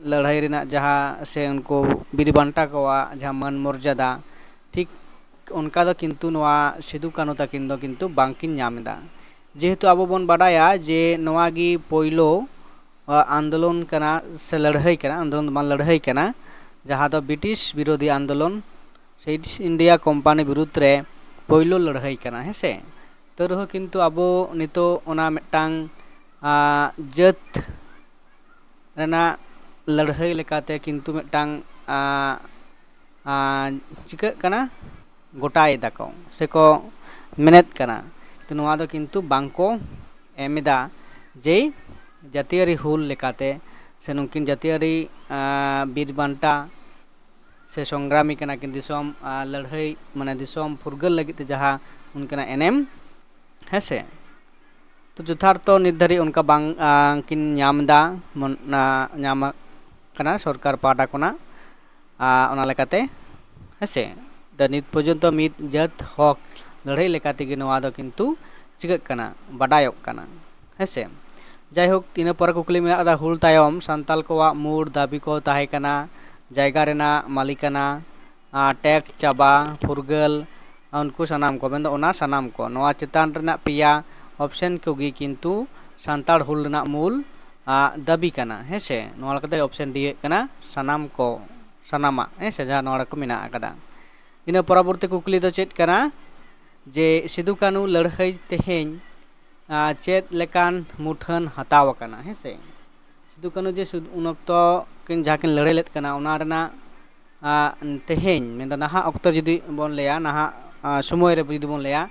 ᱞᱟᱹᱲᱦᱟᱹᱭ ᱨᱮᱱᱟᱜ ᱡᱟᱦᱟᱸ ᱥᱮ ᱩᱱᱠᱩ ᱵᱤᱨ ᱵᱟᱱᱴᱟ ᱠᱚᱣᱟᱜ ᱡᱟᱦᱟᱸ ᱢᱟᱹᱱ ᱢᱚᱨᱡᱟᱫᱟ, ᱴᱷᱤᱠ ᱚᱱᱠᱟ ᱫᱚ ᱠᱤᱱᱛᱩ ᱱᱚᱣᱟ ᱥᱤᱫᱩ ᱠᱟᱹᱱᱦᱩ ᱛᱟᱹᱠᱤᱱ ᱫᱚ ᱠᱤᱱᱛᱩ ᱵᱟᱝᱠᱤᱱ ᱧᱟᱢ ᱮᱫᱟ᱾ ᱡᱮᱦᱮᱛᱩ ᱟᱵᱚ ᱵᱚᱱ ᱵᱟᱰᱟᱭᱟ ᱡᱮ ᱱᱚᱣᱟ ᱜᱮ ᱯᱳᱭᱞᱳ ᱟᱱᱫᱳᱞᱚᱱ ᱠᱟᱱᱟ ᱥᱮ ᱞᱟᱹᱲᱦᱟᱹᱭ ᱠᱟᱱᱟ, ᱟᱱᱫᱳᱞᱚᱱ ᱫᱚ ᱵᱟᱝ, ᱞᱟᱹᱲᱦᱟᱹᱭ ᱠᱟᱱᱟ, ᱡᱟᱦᱟᱸ ᱫᱚ ᱵᱨᱤᱴᱤᱥ ᱵᱤᱨᱳᱫᱷᱤ ᱟᱱᱫᱳᱞᱚᱱ ᱥᱮ ᱤᱥᱴ ᱤᱱᱰᱤᱭᱟ ᱠᱳᱢᱯᱟᱱᱤ ᱵᱤᱨᱩᱫᱽ ᱨᱮ ᱯᱳᱭᱞᱳ ᱞᱟᱹᱲᱦᱟᱹᱭ ᱠᱟᱱᱟ, ᱦᱮᱸ ᱥᱮ᱾ ᱛᱟᱹᱣ ᱨᱮᱦᱚᱸ ᱠᱤᱱᱛᱩ ᱟᱵᱚ ᱱᱤᱛᱚᱜ ᱚᱱᱟ ᱢᱤᱫᱴᱟᱝ ᱡᱟᱹᱛ ᱨᱮᱱᱟᱜ ᱞᱟᱹᱲᱦᱟᱹᱭ ᱞᱮᱠᱟᱛᱮ ᱠᱤᱱᱛᱩ ᱢᱤᱫᱴᱟᱝ ᱪᱤᱠᱟᱹᱜ ᱠᱟᱱᱟ, ᱜᱚᱴᱟᱭ ᱫᱟᱠᱚ ᱥᱮᱠᱚ ᱢᱮᱱᱮᱫ ᱠᱟᱱᱟ᱾ ᱛᱚ ᱱᱚᱣᱟ ᱫᱚ ᱠᱤᱱᱛᱩ ᱵᱟᱝ ᱠᱚ ᱮᱢ ᱮᱫᱟ ᱡᱮ ᱡᱟᱹᱛᱤᱭᱟᱹᱨᱤ ᱦᱩᱞ ᱞᱮᱠᱟᱛᱮ ᱥᱮ ᱱᱩᱠᱤᱱ ᱡᱟᱹᱛᱤᱭᱟᱹᱨᱤ ᱵᱤᱨ ᱵᱟᱱᱴᱟ ᱥᱮ ᱥᱚᱝᱜᱨᱟᱢᱤ ᱠᱟᱱᱟ ᱠᱤᱱ, ᱫᱤᱥᱚᱢ ᱞᱟᱹᱲᱦᱟᱹᱭ ᱢᱟᱱᱮ ᱫᱤᱥᱚᱢ ᱯᱷᱩᱨᱜᱟᱹᱞ ᱞᱟᱹᱜᱤᱫ ᱛᱮ ᱡᱟᱦᱟᱸ ᱩᱱᱠᱤᱱᱟᱜ ᱮᱱᱮᱢ, ᱦᱮᱸ ᱥᱮ᱾ ᱛᱚ ᱡᱚᱛᱷᱟᱨᱛᱷᱚ ᱱᱤᱛ ᱫᱷᱟᱹᱨᱤᱡ ᱚᱱᱠᱟ ᱵᱟᱝ ᱠᱤᱱ ᱧᱟᱢ ᱮᱫᱟ, ᱧᱟᱢ ᱠᱟᱱᱟ ᱥᱚᱨᱠᱟᱨ ᱯᱟᱦᱴᱟ ᱠᱷᱚᱱᱟᱜ᱾ ᱚᱱᱟ ᱞᱮᱠᱟᱛᱮ, ᱦᱮᱸ ᱥᱮ, ᱱᱤᱛ ᱯᱚᱨᱡᱚᱱᱛᱚ ᱢᱤᱫ ᱡᱟᱹᱛ ᱦᱚᱠ ᱞᱟᱹᱲᱦᱟᱹᱭ ᱞᱮᱠᱟ ᱛᱮᱜᱮ ᱱᱚᱣᱟ ᱫᱚ ᱠᱤᱱᱛᱩ ᱪᱤᱠᱟᱹᱜ ᱠᱟᱱᱟ, ᱵᱟᱰᱟᱭᱚᱜ ᱠᱟᱱᱟ, ᱦᱮᱸ ᱥᱮ᱾ ᱡᱟᱭᱦᱳᱠ, ᱤᱱᱟᱹ ᱯᱚᱨᱮ ᱠᱩᱠᱞᱤ ᱢᱮᱱᱟᱜ ᱟᱠᱟᱫᱟ, ᱦᱩᱞ ᱛᱟᱭᱚᱢ ᱥᱟᱱᱛᱟᱲ ᱠᱚᱣᱟᱜ ᱢᱩᱲ ᱫᱟᱹᱵᱤ ᱠᱚ ᱛᱟᱦᱮᱸ ᱠᱟᱱᱟ ᱡᱟᱭᱜᱟ ᱨᱮᱱᱟᱜ ᱢᱟᱹᱞᱤᱠᱟᱱᱟ, ᱴᱮᱠᱥ ᱪᱟᱵᱟ, ᱯᱷᱩᱨᱜᱟᱹᱞ, ᱩᱱᱠᱩ ᱥᱟᱱᱟᱢ ᱠᱚ, ᱢᱮᱱᱫᱚ ᱚᱱᱟ ᱥᱟᱱᱟᱢ ᱠᱚ, ᱱᱚᱣᱟ ᱪᱮᱛᱟᱱ ᱨᱮᱱᱟᱜ ᱯᱮᱭᱟ ᱚᱯᱥᱮᱱ ᱠᱚᱜᱮ ᱠᱤᱱᱛᱩ ᱥᱟᱱᱛᱟᱲ ᱦᱩᱞ ᱨᱮᱱᱟᱜ ᱢᱩᱞ ᱫᱟᱹᱵᱤ ᱠᱟᱱᱟ, ᱦᱮᱸ ᱥᱮ᱾ ᱱᱚᱣᱟ ᱞᱮᱠᱟᱛᱮ ᱚᱯᱥᱮᱱ ᱰᱤ ᱦᱩᱭᱩᱜ ᱠᱟᱱᱟ ᱥᱟᱱᱟᱢ ᱠᱚ, ᱥᱟᱱᱟᱢᱟᱜ, ᱦᱮᱸ ᱥᱮ, ᱡᱟᱦᱟᱸ ᱱᱚᱣᱟ ᱨᱮᱠᱚ ᱢᱮᱱᱟᱜ ᱟᱠᱟᱫᱟ᱾ ᱤᱱᱟᱹ ᱯᱚᱨᱚᱵᱚᱨᱛᱤ ᱠᱩᱠᱞᱤ ᱫᱚ ᱪᱮᱫ ᱠᱟᱱᱟ ᱡᱮ ᱥᱤᱫᱩ ᱠᱟᱹᱱᱩ ᱞᱟᱹᱲᱦᱟᱹᱭ ᱛᱮᱦᱮᱧ ᱪᱮᱫ ᱞᱮᱠᱟᱱ ᱢᱩᱴᱷᱟᱹᱱ ᱦᱟᱛᱟᱣ ᱟᱠᱟᱱᱟ, ᱦᱮᱸ ᱥᱮ᱾ ᱥᱤᱫᱩ ᱠᱟᱹᱱᱩ ᱡᱮ ᱩᱱ ᱚᱠᱛᱚ ᱠᱤᱱ ᱡᱟᱦᱟᱸ ᱠᱤᱱ ᱞᱟᱹᱲᱦᱟᱹᱭ ᱞᱮᱫ ᱠᱟᱱᱟ, ᱚᱱᱟ ᱨᱮᱱᱟᱜ ᱛᱮᱦᱮᱧ, ᱢᱮᱱᱫᱚ ᱱᱟᱦᱟᱜ ᱚᱠᱛᱚ ᱡᱩᱫᱤ ᱵᱚᱱ ᱞᱟᱹᱭᱟ, ᱱᱟᱦᱟᱜ ᱥᱚᱢᱚᱭ ᱨᱮ ᱡᱩᱫᱤ ᱵᱚᱱ ᱞᱟᱹᱭᱟ,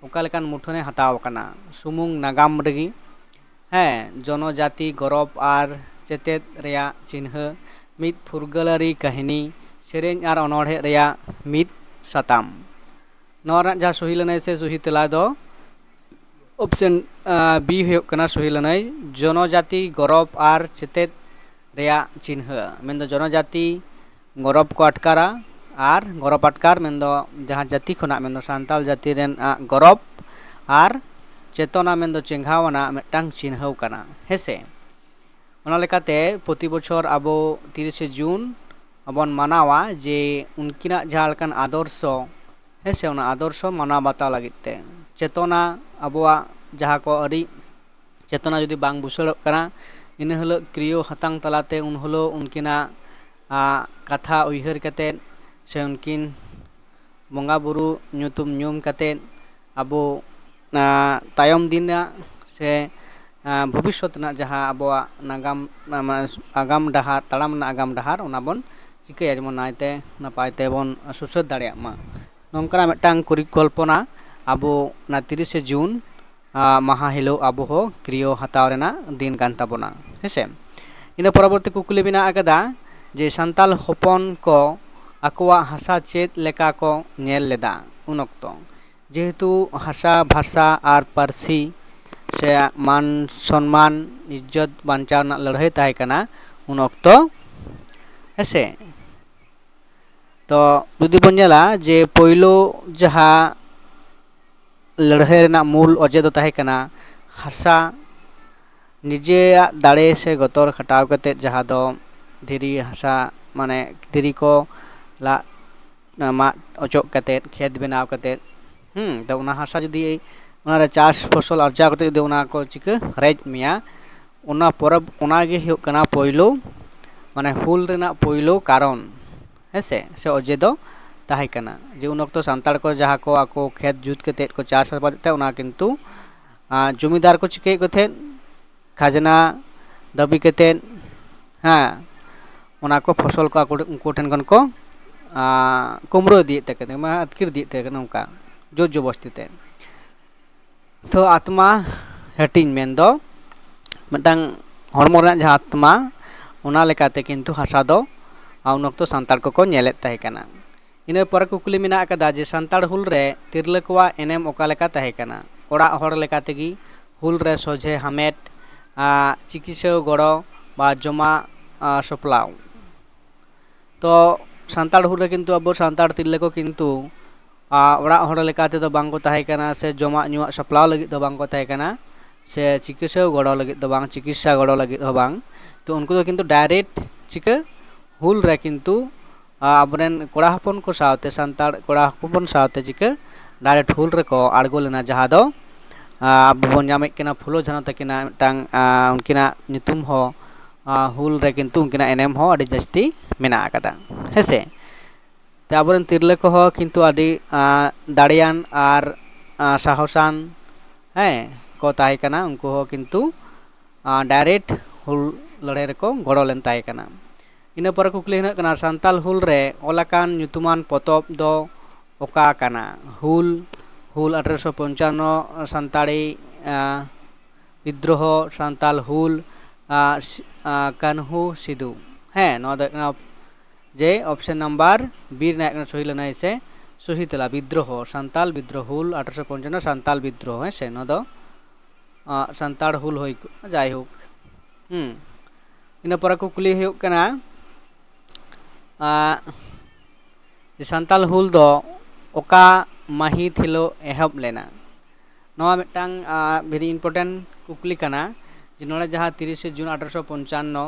ᱚᱠᱟ ᱞᱮᱠᱟᱱ ᱢᱩᱴᱷᱟᱹᱱᱮ ᱦᱟᱛᱟᱣ ᱟᱠᱟᱱᱟ ᱥᱩᱢᱩᱝ ᱱᱟᱜᱟᱢ ᱨᱮᱜᱮ? ᱦᱮᱸ, ᱡᱚᱱᱚᱡᱟᱛᱤ ᱜᱚᱨᱚᱵᱽ ᱟᱨ ᱪᱮᱛᱮᱫ ᱨᱮᱭᱟᱜ ᱪᱤᱱᱦᱟᱹ, ᱢᱤᱫ ᱯᱷᱩᱨᱜᱟᱹᱞᱟᱹᱨᱤ ᱠᱟᱹᱦᱱᱤ, ᱥᱮᱨᱮᱧ ᱟᱨ ᱚᱱᱚᱬᱦᱮ ᱨᱮᱭᱟᱜ ᱢᱤᱫ ᱥᱟᱛᱟᱢ᱾ ᱱᱚᱣᱟ ᱨᱮᱱᱟᱜ ᱡᱟᱦᱟᱸ ᱥᱚᱦᱤ ᱞᱟᱹᱱᱟᱹᱭ ᱥᱮ ᱥᱚᱦᱤ ᱛᱮᱞᱟ ᱫᱚ ᱚᱯᱥᱮᱱ ᱵᱤ ᱦᱩᱭᱩᱜ ᱠᱟᱱᱟ ᱥᱚᱦᱤ ᱞᱟᱹᱱᱟᱹᱭ, ᱡᱚᱱᱚᱡᱟᱛᱤ ᱜᱚᱨᱚᱵᱽ ᱟᱨ ᱪᱮᱛᱮᱫ ᱨᱮᱭᱟᱜ ᱪᱤᱱᱦᱟᱹ, ᱢᱮᱱᱫᱚ ᱡᱚᱱᱚᱡᱟᱛᱤ ᱜᱚᱨᱚᱵᱽ ᱠᱚ ᱟᱴᱠᱟᱨᱟ ᱟᱨ ᱜᱚᱨᱚᱵᱽ ᱟᱴᱠᱟᱨ ᱢᱮᱱᱫᱚ ᱡᱟᱦᱟᱸ ᱡᱟᱹᱛᱤ ᱠᱷᱚᱱᱟᱜ, ᱢᱮᱱᱫᱚ ᱥᱟᱱᱛᱟᱲ ᱡᱟᱹᱛᱤ ᱨᱮᱱᱟᱜ ᱜᱚᱨᱚᱵᱽ ᱟᱨ ᱪᱮᱛᱚᱱᱟ, ᱢᱮᱱᱫᱚ ᱪᱮᱸᱜᱷᱟᱣ ᱟᱱᱟᱜ ᱢᱤᱫᱴᱟᱝ ᱪᱤᱱᱦᱟᱹᱣ ᱠᱟᱱᱟ, ᱦᱮᱸ ᱥᱮ᱾ ᱚᱱᱟ ᱞᱮᱠᱟᱛᱮ ᱯᱨᱚᱛᱤ ᱵᱚᱪᱷᱚᱨ ᱟᱵᱚ ᱛᱤᱨᱤᱥᱮ ᱡᱩᱱ ᱵᱚᱱ ᱢᱟᱱᱟᱣᱟ ᱡᱮ ᱩᱱᱠᱤᱱᱟᱜ ᱡᱟᱦᱟᱸ ᱞᱮᱠᱟᱱ ᱟᱫᱚᱨᱥᱚ, ᱦᱮᱸ ᱥᱮ, ᱚᱱᱟ ᱟᱫᱚᱨᱥᱚ ᱢᱟᱱᱟᱣ ᱵᱟᱛᱟᱣ ᱞᱟᱹᱜᱤᱫ ᱛᱮ ᱪᱮᱛᱚᱱᱟ, ᱟᱵᱚᱣᱟᱜ ᱡᱟᱦᱟᱸ ᱠᱚ ᱟᱹᱰᱤ ᱪᱮᱛᱚᱱᱟ ᱡᱩᱫᱤ ᱵᱟᱝ ᱵᱩᱥᱟᱹᱲᱚᱜ ᱠᱟᱱᱟ, ᱤᱱᱟᱹ ᱦᱤᱞᱳᱜ ᱠᱨᱤᱭᱳ ᱦᱟᱛᱟᱝ ᱛᱟᱞᱟᱛᱮ ᱩᱱ ᱦᱤᱞᱳᱜ ᱩᱱᱠᱤᱱᱟᱜ ᱟᱜ, ᱠᱟᱛᱷᱟ ᱩᱭᱦᱟᱹᱨ ᱠᱟᱛᱮᱫ ᱥᱮ ᱩᱱᱠᱤᱱ ᱵᱚᱸᱜᱟ ᱵᱩᱨᱩ ᱧᱩᱛᱩᱢ ᱧᱩᱢ ᱠᱟᱛᱮᱫ ᱟᱵᱚ ᱟᱜ, ᱛᱟᱭᱚᱢ ᱫᱤᱱ ᱨᱮᱱᱟᱜ ᱥᱮ ᱟᱜ, ᱵᱷᱚᱵᱤᱥᱥᱚᱛ ᱨᱮᱱᱟᱜ ᱡᱟᱦᱟᱸ ᱟᱵᱚᱣᱟᱜ ᱱᱟᱜᱟᱢ ᱟᱜ, ᱢᱟᱱᱮ ᱟᱜᱟᱢ ᱰᱟᱦᱟᱨ, ᱛᱟᱲᱟᱢ ᱨᱮᱱᱟᱜ ᱟᱜᱟᱢ ᱰᱟᱦᱟᱨ, ᱚᱱᱟ ᱵᱚᱱ ᱪᱤᱠᱟᱹᱭᱟ ᱡᱮᱢᱚᱱ ᱱᱟᱭᱛᱮ ᱱᱟᱯᱟᱭ ᱛᱮᱵᱚᱱ ᱥᱩᱥᱟᱹᱨ ᱫᱟᱲᱮᱭᱟᱜ ᱢᱟ᱾ ᱱᱚᱝᱠᱟᱱᱟᱜ ᱢᱤᱫᱴᱟᱝ ᱯᱚᱨᱤᱠᱚᱞᱯᱚᱱᱟ ᱟᱵᱚ ᱚᱱᱟ ᱛᱤᱨᱤᱥᱮ ᱡᱩᱱ ᱟᱜ, ᱢᱟᱦᱟ ᱦᱤᱞᱳᱜ ᱟᱵᱚ ᱦᱚᱸ ᱠᱨᱤᱭᱳ ᱦᱟᱛᱟᱣ ᱨᱮᱱᱟᱜ ᱫᱤᱱ ᱠᱟᱱ ᱛᱟᱵᱚᱱᱟ, ᱦᱮᱸᱥᱮ᱾ ᱤᱱᱟᱹ ᱯᱚᱨᱚᱵᱚᱨᱛᱤ ᱠᱩᱠᱞᱤ ᱢᱮᱱᱟᱜ ᱟᱠᱟᱫᱟ ᱡᱮ ᱥᱟᱱᱛᱟᱲ ᱦᱚᱯᱚᱱ ᱠᱚ ᱟᱠᱚᱣᱟᱜ ᱦᱟᱥᱟ ᱪᱮᱫ ᱞᱮᱠᱟ ᱠᱚ ᱧᱮᱞ ᱞᱮᱫᱟ ᱩᱱ ᱚᱠᱛᱚ? ᱡᱮᱦᱮᱛᱩ ᱦᱟᱥᱟ, ᱵᱷᱟᱥᱟ ᱟᱨ ᱯᱟᱹᱨᱥᱤ ᱥᱮ ᱢᱟᱱ ᱥᱚᱱᱢᱟᱱ, ᱤᱡᱽᱡᱚᱛ ᱵᱟᱧᱪᱟᱣ ᱨᱮᱱᱟᱜ ᱞᱟᱹᱲᱦᱟᱹᱭ ᱛᱟᱦᱮᱸ ᱠᱟᱱᱟ ᱩᱱ ᱚᱠᱛᱚ, ᱦᱮᱸᱥᱮ᱾ ᱛᱚ ᱡᱩᱫᱤ ᱵᱚᱱ ᱧᱮᱞᱟ ᱡᱮ ᱯᱳᱭᱞᱳ ᱡᱟᱦᱟᱸ ᱞᱟᱹᱲᱦᱟᱹᱭ ᱨᱮᱱᱟᱜ ᱢᱩᱞ ᱚᱡᱮ ᱫᱚ ᱛᱟᱦᱮᱸ ᱠᱟᱱᱟ ᱦᱟᱥᱟ ᱱᱤᱡᱮᱭᱟᱜ ᱫᱟᱲᱮ ᱥᱮ ᱜᱚᱛᱚᱨ ᱠᱷᱟᱴᱟᱣ ᱠᱟᱛᱮᱫ, ᱡᱟᱦᱟᱸ ᱫᱚ ᱫᱷᱤᱨᱤ ᱦᱟᱥᱟ, ᱢᱟᱱᱮ ᱫᱷᱤᱨᱤ ᱠᱚ ᱞᱟᱜ ᱢᱟᱜ ᱚᱪᱚᱜ ᱠᱟᱛᱮᱫ, ᱠᱷᱮᱛ ᱵᱮᱱᱟᱣ ᱠᱟᱛᱮᱫ, ᱦᱩᱸ, ᱛᱚ ᱚᱱᱟ ᱦᱟᱥᱟ ᱡᱩᱫᱤ ᱚᱱᱟᱨᱮ ᱪᱟᱥ ᱯᱷᱚᱥᱚᱞ ᱟᱨᱡᱟᱣ ᱠᱟᱛᱮᱫ ᱡᱩᱫᱤ ᱚᱱᱟ ᱠᱚ ᱪᱤᱠᱟᱹ ᱨᱮᱡ ᱢᱮᱭᱟ, ᱚᱱᱟ ᱯᱚᱨᱚᱵᱽ, ᱚᱱᱟᱜᱮ ᱦᱩᱭᱩᱜ ᱠᱟᱱᱟ ᱯᱳᱭᱞᱳ, ᱢᱟᱱᱮ ᱦᱩᱞ ᱨᱮᱱᱟᱜ ᱯᱳᱭᱞᱳ ᱠᱟᱨᱚᱱ, ᱦᱮᱸᱥᱮ, ᱥᱮ ᱚᱡᱮ ᱫᱚ ᱛᱟᱦᱮᱸ ᱠᱟᱱᱟ᱾ ᱡᱮ ᱩᱱ ᱚᱠᱛᱚ ᱥᱟᱱᱛᱟᱲ ᱠᱚ ᱡᱟᱦᱟᱸ ᱠᱚ ᱟᱠᱚ ᱠᱷᱮᱛ ᱡᱩᱛ ᱠᱟᱛᱮᱫ ᱠᱚ ᱪᱟᱥ ᱟᱵᱟᱫᱮᱫ ᱛᱟᱦᱮᱸᱫ, ᱚᱱᱟ ᱠᱤᱱᱛᱩ ᱟᱨ ᱡᱚᱢᱤᱫᱟᱨ ᱠᱚ ᱪᱤᱠᱟᱹᱭᱮᱫ ᱠᱚ ᱛᱟᱦᱮᱸᱫ, ᱠᱷᱟᱡᱽᱱᱟ ᱫᱟᱹᱵᱤ ᱠᱟᱛᱮᱫ, ᱦᱮᱸ, ᱚᱱᱟ ᱠᱚ ᱯᱷᱚᱥᱚᱞ ᱠᱚ ᱟᱠᱚ, ᱩᱱᱠᱩ ᱴᱷᱮᱱ ᱠᱷᱚᱱ ᱠᱚ ᱟᱨ ᱠᱩᱢᱵᱽᱲᱩ ᱤᱫᱤᱭᱮᱫ ᱛᱟᱦᱮᱸ ᱠᱟᱱᱟ, ᱟᱹᱛᱠᱤᱨ ᱤᱫᱤᱭᱮᱫ ᱛᱟᱦᱮᱸ ᱠᱟᱱᱟ, ᱚᱱᱠᱟ ᱡᱳᱨ ᱡᱚᱵᱚᱥᱛᱤ ᱛᱮ᱾ ᱛᱚ ᱟᱛᱢᱟ ᱦᱟᱹᱴᱤᱧ ᱢᱮᱱᱫᱚ ᱢᱤᱫᱴᱟᱝ ᱦᱚᱲᱢᱚ ᱨᱮᱱᱟᱜ ᱡᱟᱦᱟᱸ ᱟᱛᱢᱟ, ᱚᱱᱟ ᱞᱮᱠᱟᱛᱮ ᱠᱤᱱᱛᱩ ᱦᱟᱥᱟ ᱫᱚ ᱩᱱ ᱚᱠᱛᱚ ᱥᱟᱱᱛᱟᱲ ᱠᱚᱠᱚ ᱧᱮᱞᱮᱫ ᱛᱟᱦᱮᱸ ᱠᱟᱱᱟ᱾ ᱤᱱᱟᱹ ᱯᱚᱨᱮ ᱠᱩᱠᱞᱤ ᱢᱮᱱᱟᱜ ᱟᱠᱟᱫᱟ ᱡᱮ ᱥᱟᱱᱛᱟᱲ ᱦᱩᱞ ᱨᱮ ᱛᱤᱨᱞᱟᱹ ᱠᱚᱣᱟᱜ ᱮᱱᱮᱢ ᱚᱠᱟ ᱞᱮᱠᱟ ᱛᱟᱦᱮᱸ ᱠᱟᱱᱟ? ᱚᱲᱟᱜ ᱦᱚᱲ ᱞᱮᱠᱟ ᱛᱮᱜᱮ ᱦᱩᱞ ᱨᱮ ᱥᱚᱡᱷᱮ ᱦᱟᱢᱮᱴ, ᱟᱨ ᱪᱤᱠᱤᱛᱥᱟ ᱜᱚᱲᱚ ᱵᱟ ᱡᱚᱢᱟᱜ, ᱟᱨ ᱥᱚᱯᱞᱟᱣ᱾ ᱛᱚ ᱥᱟᱱᱛᱟᱲ ᱦᱩᱞ ᱨᱮ ᱠᱤᱱᱛᱩ ᱟᱵᱚ ᱥᱟᱱᱛᱟᱲ ᱛᱤᱨᱞᱟᱹ ᱠᱚ ᱠᱤᱱᱛᱩ ᱟᱨ ᱚᱲᱟᱜ ᱦᱚᱲ ᱞᱮᱠᱟ ᱛᱮᱫᱚ ᱵᱟᱝ ᱠᱚ ᱛᱟᱦᱮᱸ ᱠᱟᱱᱟ, ᱥᱮ ᱡᱚᱢᱟᱜ ᱧᱩᱣᱟᱜ ᱥᱟᱯᱞᱟᱣ ᱞᱟᱹᱜᱤᱫ ᱫᱚ ᱵᱟᱝ ᱠᱚ ᱛᱟᱦᱮᱸ ᱠᱟᱱᱟ, ᱥᱮ ᱪᱤᱠᱤᱛᱥᱟ ᱜᱚᱲᱚ ᱞᱟᱹᱜᱤᱫ ᱫᱚ ᱵᱟᱝ, ᱪᱤᱠᱤᱛᱥᱟ ᱜᱚᱲᱚ ᱞᱟᱹᱜᱤᱫ ᱦᱚᱸ ᱵᱟᱝ᱾ ᱛᱚ ᱩᱱᱠᱩ ᱫᱚ ᱠᱤᱱᱛᱩ ᱰᱟᱭᱨᱮᱠᱴ ᱪᱤᱠᱟᱹ ᱦᱩᱞ ᱨᱮ ᱠᱤᱱᱛᱩ ᱟᱵᱚᱨᱮᱱ ᱠᱚᱲᱟ ᱦᱚᱯᱚᱱ ᱠᱚ ᱥᱟᱶᱛᱮ, ᱥᱟᱱᱛᱟᱲ ᱠᱚᱲᱟ ᱦᱚᱯᱚᱱ ᱥᱟᱶᱛᱮ ᱪᱤᱠᱟᱹ ᱰᱟᱭᱨᱮᱠᱴ ᱦᱩᱞ ᱨᱮᱠᱚ ᱟᱬᱜᱚ ᱞᱮᱱᱟ, ᱡᱟᱦᱟᱸ ᱫᱚ ᱟᱵᱚ ᱵᱚᱱ ᱧᱟᱢᱮᱫ ᱠᱟᱱᱟ ᱯᱷᱩᱞᱳ ᱡᱷᱟᱱᱚ ᱛᱟᱹᱠᱤᱱᱟᱜ ᱢᱤᱫᱴᱟᱝ ᱩᱱᱠᱤᱱᱟᱜ ᱧᱩᱛᱩᱢ ᱦᱚᱸ, ᱦᱩᱞ ᱨᱮ ᱠᱤᱱᱛᱩ ᱩᱱᱠᱤᱱᱟᱜ ᱮᱱᱮᱢ ᱦᱚᱸ ᱟᱹᱰᱤ ᱡᱟᱹᱥᱛᱤ ᱢᱮᱱᱟᱜ ᱟᱠᱟᱫᱟ᱾ ᱦᱮᱸᱥᱮ? ᱛᱮ ᱟᱵᱚᱨᱮᱱ ᱛᱤᱨᱞᱟᱹ ᱠᱚᱦᱚᱸ ᱠᱤᱱᱛᱩ ᱟᱹᱰᱤ ᱫᱟᱲᱮᱭᱟᱱ ᱟᱨ ᱥᱟᱦᱚᱥᱟᱱ, ᱦᱮᱸ, ᱠᱚ ᱛᱟᱦᱮᱸ ᱠᱟᱱᱟ᱾ ᱩᱱᱠᱩ ᱦᱚᱸ ᱠᱤᱱᱛᱩ ᱰᱟᱭᱨᱮᱠᱴ ᱦᱩᱞ ᱞᱟᱹᱲᱦᱟᱹᱭ ᱨᱮᱠᱚ ᱜᱚᱲᱚ ᱞᱮᱱ ᱛᱟᱦᱮᱸ ᱠᱟᱱᱟ᱾ ᱤᱱᱟᱹ ᱯᱚᱨᱮ ᱠᱩᱠᱞᱤ ᱦᱩᱭᱩᱜ ᱠᱟᱱᱟ, ᱥᱟᱱᱛᱟᱞ ᱦᱩᱞ ᱨᱮ ᱚᱞ ᱟᱠᱟᱱ ᱧᱩᱛᱩᱢᱟᱱ ᱯᱚᱛᱚᱵ ᱫᱚ ᱚᱠᱟ ᱠᱟᱱᱟ? ᱦᱩᱞ, ᱦᱩᱞ ᱟᱴᱷᱨᱚᱥᱚ ᱯᱚᱧᱪᱟᱱᱱᱚ, ᱥᱟᱱᱛᱟᱲᱤ ᱵᱤᱫᱽᱫᱨᱳᱦᱚ, ᱥᱟᱱᱛᱟᱞ ᱦᱩᱞ, ᱠᱟᱹᱱᱦᱩ ᱥᱤᱫᱩ᱾ ᱦᱮᱸ, ᱱᱚᱣᱟ ᱫᱚ ᱦᱩᱭᱩᱜ ᱠᱟᱱᱟ ᱡᱮ ᱚᱯᱥᱮᱱ ᱱᱟᱢᱵᱟᱨ ᱵᱤ ᱨᱮᱱᱟᱜ ᱦᱩᱭᱩᱜ ᱠᱟᱱᱟ ᱥᱚᱦᱤ ᱛᱮᱞᱟ, ᱥᱚᱦᱤ ᱛᱮᱞᱟ ᱵᱤᱫᱽᱫᱨᱳᱦᱚ, ᱥᱟᱱᱛᱟᱞ ᱵᱤᱫᱽᱫᱨᱳᱦᱚ, ᱦᱩᱞ ᱟᱴᱷᱨᱚᱥᱚ ᱯᱚᱧᱪᱟᱱᱱᱚ ᱥᱟᱱᱛᱟᱞ ᱵᱤᱫᱽᱫᱨᱳᱦᱚ, ᱦᱮᱸ ᱥᱮ, ᱱᱚᱣᱟ ᱫᱚ ᱥᱟᱱᱛᱟᱲ ᱦᱩᱞ ᱦᱩᱭ ᱠᱚᱜᱼᱟ, ᱡᱟᱭᱦᱳᱠ᱾ ᱦᱩᱸ, ᱤᱱᱟᱹ ᱯᱚᱨᱮ ᱠᱩᱠᱞᱤ ᱦᱩᱭᱩᱜ ᱠᱟᱱᱟ, ᱥᱟᱱᱛᱟᱞ ᱦᱩᱞ ᱫᱚ ᱚᱠᱟ ᱢᱟᱹᱦᱤᱛ ᱦᱤᱞᱳᱜ ᱮᱦᱚᱵ ᱞᱮᱱᱟ? ᱱᱚᱣᱟ ᱢᱤᱫᱴᱟᱝ very important ᱠᱩᱠᱞᱤ ᱠᱟᱱᱟ, ᱡᱮ ᱱᱚᱰᱮ ᱡᱟᱦᱟᱸ ᱛᱤᱨᱤᱥᱮ ᱡᱩᱱ ᱟᱴᱷᱨᱚᱥᱚ ᱯᱚᱧᱪᱟᱱᱱᱚ,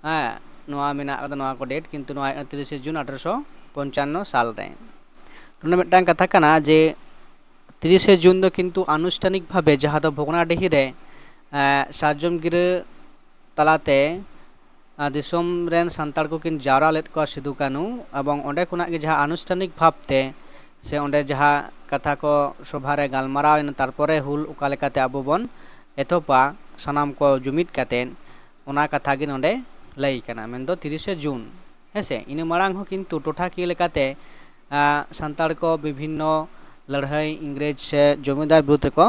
ᱦᱮᱸ, ᱱᱚᱣᱟ ᱢᱮᱱᱟᱜ ᱟᱠᱟᱫᱟ, ᱱᱚᱣᱟ ᱠᱚ ᱰᱮᱴ, ᱠᱤᱱᱛᱩ ᱱᱚᱣᱟ ᱛᱤᱨᱤᱥᱮ ᱡᱩᱱ ᱟᱴᱷᱨᱚᱥᱚ ᱯᱚᱧᱪᱟᱱᱱᱚ ᱥᱟᱞ ᱨᱮ᱾ ᱱᱚᱰᱮ ᱢᱤᱫᱴᱟᱝ ᱠᱟᱛᱷᱟ ᱠᱟᱱᱟ ᱡᱮ ᱛᱤᱨᱤᱥᱮ ᱡᱩᱱ ᱫᱚ ᱠᱤᱱᱛᱩ ᱟᱱᱩᱥᱴᱷᱟᱱᱤᱠ ᱵᱷᱟᱵᱮ ᱡᱟᱦᱟᱸ ᱫᱚ ᱵᱷᱚᱜᱽᱱᱟᱰᱤᱦᱤ ᱨᱮ ᱥᱟᱨᱡᱚᱢ ᱜᱤᱨᱟᱹ ᱛᱟᱞᱟᱛᱮ ᱫᱤᱥᱚᱢ ᱨᱮᱱ ᱥᱟᱱᱛᱟᱲ ᱠᱚᱠᱤᱱ ᱡᱟᱣᱨᱟ ᱞᱮᱫ ᱠᱚᱣᱟ ᱥᱤᱫᱩ ᱠᱟᱹᱱᱩ, ᱮᱵᱚᱝ ᱚᱸᱰᱮ ᱠᱷᱚᱱᱟᱜ ᱜᱮ ᱡᱟᱦᱟᱸ ᱟᱱᱩᱥᱴᱷᱟᱱᱤᱠ ᱵᱷᱟᱵᱽᱛᱮ ᱥᱮ ᱚᱸᱰᱮ ᱡᱟᱦᱟᱸ ᱠᱟᱛᱷᱟ ᱠᱚ ᱥᱚᱵᱷᱟ ᱨᱮ ᱜᱟᱞᱢᱟᱨᱟᱣ ᱮᱱᱟ, ᱛᱟᱨᱯᱚᱨᱮ ᱦᱩᱞ ᱚᱠᱟ ᱞᱮᱠᱟᱛᱮ ᱟᱵᱚ ᱵᱚᱱ ᱮᱛᱚᱦᱚᱵᱟ ᱥᱟᱱᱟᱢ ᱠᱚ ᱡᱩᱢᱤᱫ ᱠᱟᱛᱮᱫ, ᱚᱱᱟ ᱠᱟᱛᱷᱟ ᱜᱮ ᱱᱚᱰᱮ ᱞᱟᱹᱭ ᱠᱟᱱᱟ, ᱢᱮᱱᱫᱚ ᱛᱤᱨᱤᱥᱮ ᱡᱩᱱ᱾ ᱦᱮᱸᱥᱮ, ᱤᱱᱟᱹ ᱢᱟᱲᱟᱝ ᱦᱚᱸ ᱠᱤᱱᱛᱩ ᱴᱚᱴᱷᱟᱠᱤᱭᱟᱹ ᱞᱮᱠᱟᱛᱮ ᱥᱟᱱᱛᱟᱲ ᱠᱚ ᱵᱤᱵᱷᱤᱱᱱᱚ ᱞᱟᱹᱲᱦᱟᱹᱭ, ᱤᱝᱨᱮᱡᱽ ᱥᱮ ᱡᱚᱢᱤᱫᱟᱨ ᱵᱤᱨᱩᱫᱽ ᱨᱮᱠᱚ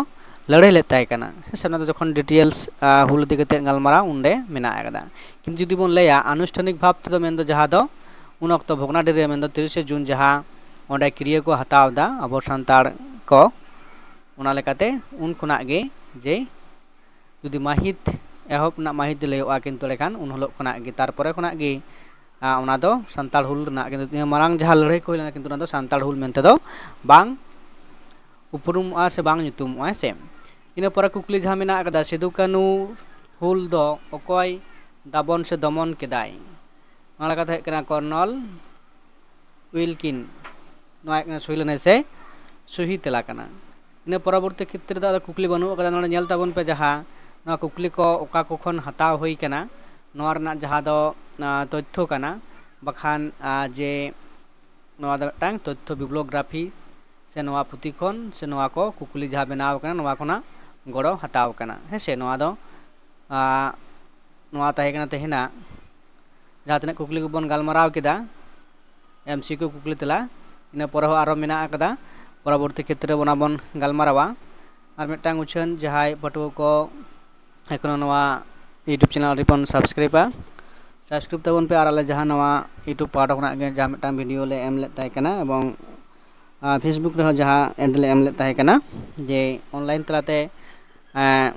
ᱞᱟᱹᱲᱦᱟᱹᱭ ᱞᱮᱫ ᱛᱟᱦᱮᱸ ᱠᱟᱱᱟ᱾ ᱦᱮᱸ ᱥᱮ, ᱚᱱᱟ ᱫᱚ ᱡᱚᱠᱷᱚᱱ ᱰᱤᱴᱮᱞᱥ ᱦᱩᱞ ᱤᱫᱤ ᱠᱟᱛᱮ ᱜᱟᱞᱢᱟᱨᱟᱣ ᱚᱸᱰᱮ ᱢᱮᱱᱟᱜ ᱟᱠᱟᱫᱟ᱾ ᱠᱤᱱᱛᱩ ᱡᱩᱫᱤ ᱵᱚᱱ ᱞᱟᱹᱭᱟ ᱟᱱᱩᱥᱴᱷᱟᱱᱤᱠ ᱵᱷᱟᱵᱽ ᱛᱮᱫᱚ, ᱢᱮᱱᱫᱚ ᱡᱟᱦᱟᱸ ᱫᱚ ᱩᱱ ᱚᱠᱛᱚ ᱵᱷᱚᱜᱽᱱᱟᱰᱤ ᱨᱮ, ᱢᱮᱱᱫᱚ ᱛᱤᱨᱤᱥᱮ ᱡᱩᱱ ᱡᱟᱦᱟᱸ ᱚᱸᱰᱮ ᱠᱤᱨᱭᱟᱹ ᱠᱚ ᱦᱟᱛᱟᱣ ᱮᱫᱟ ᱟᱵᱚ ᱥᱟᱱᱛᱟᱲ ᱠᱚ, ᱚᱱᱟ ᱞᱮᱠᱟᱛᱮ ᱩᱱ ᱠᱷᱚᱱᱟᱜ ᱜᱮ ᱡᱮ ᱡᱩᱫᱤ ᱢᱟᱹᱦᱤᱛ, ᱮᱦᱚᱵ ᱨᱮᱱᱟᱜ ᱢᱟᱹᱦᱤᱛ ᱞᱟᱹᱭᱚᱜᱼᱟ, ᱠᱤᱱᱛᱩ ᱮᱸᱰᱮᱠᱷᱟᱱ ᱩᱱ ᱦᱤᱞᱳᱜ ᱠᱷᱚᱱᱟᱜ ᱜᱮ, ᱛᱟᱨᱯᱚᱨᱮ ᱠᱷᱚᱱᱟᱜ ᱜᱮ ᱚᱱᱟ ᱫᱚ ᱥᱟᱱᱛᱟᱲ ᱦᱩᱞ ᱨᱮᱱᱟᱜ ᱠᱤᱱᱛᱩ ᱢᱟᱨᱟᱝ ᱡᱟᱦᱟᱸ ᱞᱟᱹᱲᱦᱟᱹᱭ ᱠᱚ ᱦᱩᱭ ᱞᱮᱱᱟ, ᱠᱤᱱᱛᱩ ᱚᱱᱟ ᱫᱚ ᱥᱟᱱᱛᱟᱲ ᱦᱩᱞ ᱢᱮᱱᱛᱮ ᱫᱚ ᱵᱟᱝ ᱩᱯᱨᱩᱢᱚᱜᱼᱟ ᱥᱮ ᱵᱟᱝ ᱧᱩᱛᱩᱢᱚᱜᱼᱟ, ᱦᱮᱸ ᱥᱮ᱾ ᱤᱱᱟᱹ ᱯᱚᱨᱮ ᱠᱩᱠᱞᱤ ᱡᱟᱦᱟᱸ ᱢᱮᱱᱟᱜ ᱟᱠᱟᱫᱟ, ᱥᱤᱫᱩ ᱠᱟᱹᱱᱩ ᱦᱩᱞ ᱫᱚ ᱚᱠᱚᱭ ᱫᱟᱵᱚᱱ ᱥᱮ ᱫᱚᱢᱚᱱ ᱠᱮᱫᱟᱭ? ᱚᱱᱟ ᱠᱟᱛᱷᱟ ᱦᱩᱭᱩᱜ ᱠᱟᱱᱟ ᱠᱚᱨᱱᱚᱞ ᱩᱭᱤᱞᱠᱤᱱ᱾ ᱱᱚᱣᱟ ᱦᱩᱭᱩᱜ ᱠᱟᱱᱟ ᱥᱚᱦᱤ ᱞᱮᱱᱟᱭ ᱥᱮ ᱥᱚᱦᱤ ᱛᱮᱞᱟ ᱠᱟᱱᱟ᱾ ᱤᱱᱟᱹ ᱯᱚᱨᱚᱵᱚᱨᱛᱤ ᱠᱷᱮᱛᱨᱮ ᱫᱚ ᱟᱫᱚ ᱠᱩᱠᱞᱤ ᱵᱟᱹᱱᱩᱜ ᱟᱠᱟᱫᱟ᱾ ᱱᱚᱰᱮ ᱧᱮᱞ ᱛᱟᱵᱚᱱ ᱯᱮ, ᱡᱟᱦᱟᱸ ᱱᱚᱣᱟ ᱠᱩᱠᱞᱤ ᱠᱚ ᱚᱠᱟ ᱠᱚ ᱠᱷᱚᱱ ᱦᱟᱛᱟᱣ ᱦᱩᱭ ᱠᱟᱱᱟ, ᱱᱚᱣᱟ ᱨᱮᱱᱟᱜ ᱡᱟᱦᱟᱸ ᱫᱚ, ᱟ, ᱛᱚᱛᱛᱷᱚ ᱠᱟᱱᱟ, ᱵᱟᱠᱷᱟᱱ, ᱟ, ᱡᱮ ᱱᱚᱣᱟ ᱫᱚ ᱢᱤᱫᱴᱟᱝ ᱛᱚᱛᱛᱷᱚ ᱵᱤᱵᱽᱞᱤᱭᱳᱜᱨᱟᱯᱷᱤ ᱥᱮ ᱱᱚᱣᱟ ᱯᱩᱛᱷᱤ ᱠᱷᱚᱱ ᱥᱮ ᱱᱚᱣᱟ ᱠᱚ ᱠᱩᱠᱞᱤ ᱡᱟᱦᱟᱸ ᱵᱮᱱᱟᱣ ᱠᱟᱱᱟ, ᱱᱚᱣᱟ ᱠᱷᱚᱱᱟᱜ ᱜᱚᱲᱚ ᱦᱟᱛᱟᱣ ᱠᱟᱱᱟ᱾ ᱦᱮᱸ ᱥᱮ, ᱱᱚᱣᱟ ᱫᱚ, ᱟ, ᱱᱚᱣᱟ ᱛᱟᱦᱮᱸ ᱠᱟᱱᱟ ᱛᱮᱦᱮᱧᱟᱜ ᱡᱟᱦᱟᱸ ᱛᱤᱱᱟᱹᱜ ᱠᱩᱠᱞᱤ ᱠᱚᱵᱚᱱ ᱜᱟᱞᱢᱟᱨᱟᱣ ᱠᱮᱫᱟ, ᱮᱢ ᱥᱤ ᱠᱤᱭᱩ ᱠᱩᱠᱞᱤ ᱛᱮᱞᱟ, ᱤᱱᱟᱹ ᱯᱚᱨᱮ ᱦᱚᱸ ᱟᱨᱦᱚᱸ ᱢᱮᱱᱟᱜ ᱟᱠᱟᱫᱟ, ᱯᱚᱨᱚᱵᱚᱨᱛᱤ ᱠᱷᱮᱛᱨᱮ ᱚᱱᱟ ᱵᱚᱱ ᱜᱟᱞᱢᱟᱨᱟᱣᱟ᱾ ᱟᱨ ᱢᱤᱫᱴᱟᱝ ᱩᱪᱷᱟᱹᱱ, ᱡᱟᱦᱟᱸᱭ ᱯᱟᱹᱴᱷᱩᱣᱟᱹ ᱠᱚ ᱮᱠᱷᱚᱱᱳ ᱱᱚᱣᱟ YouTube ᱪᱮᱱᱮᱞ ᱟᱹᱣᱨᱤ ᱵᱚᱱ ᱥᱟᱵᱥᱠᱨᱟᱭᱤᱵᱟ, ᱥᱟᱵᱥᱠᱨᱟᱭᱤᱵ ᱛᱟᱵᱚᱱ ᱯᱮ᱾ ᱟᱨ ᱟᱞᱮ ᱡᱟᱦᱟᱸ ᱱᱚᱣᱟ YouTube ᱯᱟᱦᱴᱟ ᱠᱷᱚᱱᱟᱜ ᱜᱮ ᱡᱟᱦᱟᱸ ᱢᱤᱫᱴᱟᱝ ᱵᱷᱤᱰᱤᱭᱳ ᱞᱮ ᱮᱢ ᱞᱮᱫ ᱛᱟᱦᱮᱸ ᱠᱟᱱᱟ, ᱮᱵᱚᱝ, ᱟᱨ Facebook ᱨᱮᱦᱚᱸ ᱡᱟᱦᱟᱸ ᱮᱰ ᱞᱮ ᱮᱢ ᱞᱮᱫ ᱛᱟᱦᱮᱸ ᱠᱟᱱᱟ, ᱡᱮ ᱚᱱᱞᱟᱭᱤᱱ ᱛᱟᱞᱟᱛᱮ, ᱮᱸ,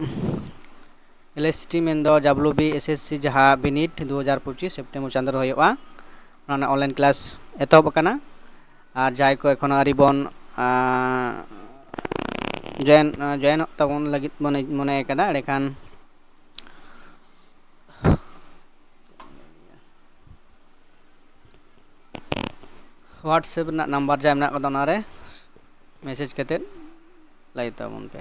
ᱮᱞ ᱮᱥ ᱴᱤ ᱢᱮᱱᱫᱚ W B S S C ᱡᱟᱦᱟᱸ ᱵᱤᱱᱤᱰ ᱫᱩ ᱦᱟᱡᱟᱨ ᱯᱚᱸᱪᱤᱥ ᱥᱮᱯᱴᱮᱢᱵᱚᱨ ᱪᱟᱸᱫᱳ ᱨᱮ ᱦᱩᱭᱩᱜᱼᱟ, ᱚᱱᱟ ᱨᱮᱱᱟᱜ ᱚᱱᱞᱟᱭᱤᱱ ᱠᱞᱟᱥ ᱮᱛᱚᱦᱚᱵ ᱟᱠᱟᱱᱟ᱾ ᱟᱨ ᱡᱟᱦᱟᱸᱭ ᱠᱚ ᱮᱠᱷᱚᱱᱳ ᱟᱹᱣᱨᱤ ᱵᱚᱱ, ᱟᱸ, ᱡᱚᱭᱮᱱ, ᱟᱸ, ᱡᱚᱭᱮᱱᱚᱜ ᱛᱟᱵᱚᱱ ᱞᱟᱹᱜᱤᱫ ᱵᱚᱱ ᱢᱚᱱᱮ ᱟᱠᱟᱫᱟ, ᱮᱸᱰᱮᱠᱷᱟᱱ WhatsApp ᱨᱮᱱᱟᱜ ᱱᱟᱢᱵᱟᱨ ᱡᱟᱦᱟᱸ ᱢᱮᱱᱟᱜ ᱟᱠᱟᱫᱟ, ᱚᱱᱟᱨᱮ ᱢᱮᱥᱮᱡᱽ ᱠᱟᱛᱮᱫ ᱞᱟᱹᱭ ᱛᱟᱵᱚᱱ ᱯᱮ᱾